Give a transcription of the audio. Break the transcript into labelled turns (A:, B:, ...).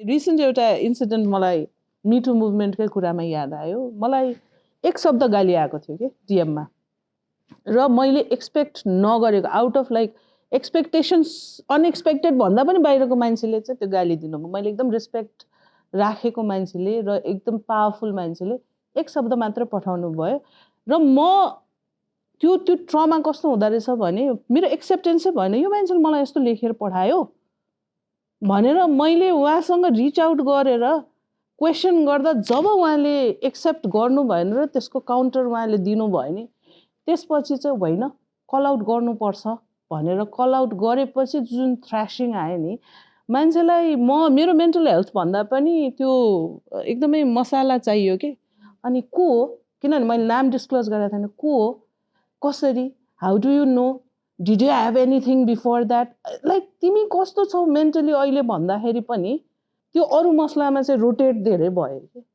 A: recent एउटा incident मलाई मिटु मुभमेन्टकै कुरामा याद आयो मलाई एक शब्द गाली आएको थियो कि डिएममा र मैले एक्सपेक्ट नगरेको out of like expectations unexpected भन्दा पनि बाहिरको मान्छेले चाहिँ त्यो गाली दिनुभयो मैले एकदम रेस्पेक्ट राखेको मान्छेले र एकदम पावरफुल मान्छेले एक शब्द मात्र पठाउनु भयो र म त्यो ट्रमा कस्तो हुँदो रहेछ भने मेरो एक्सेप्टेन्सै भएन यो मान्छेले मलाई यस्तो लेखेर पठायो भनेर मैले उहाँसँग रिच आउट गरेर क्वेसन गर्दा जब उहाँले एक्सेप्ट गर्नु भएन र त्यसको काउन्टर उहाँले दिनुभयो नि त्यसपछि चाहिँ होइन कल आउट गर्नुपर्छ भनेर कल आउट गरेपछि जुन थ्र्यासिङ आयो नि मान्छेलाई मेरो मेन्टल हेल्थ भन्दा पनि त्यो एकदमै मसाला चाहियो कि अनि को हो किनभने मैले नाम डिस्क्लोज गरेको थिएन को हो कसरी how do you know did you have anything before that like तिमी कस्तो छौ मेन्टली अहिले भन्दाखेरि पनि त्यो अरू मसलामा चाहिँ रोटेट धेरै भयो कि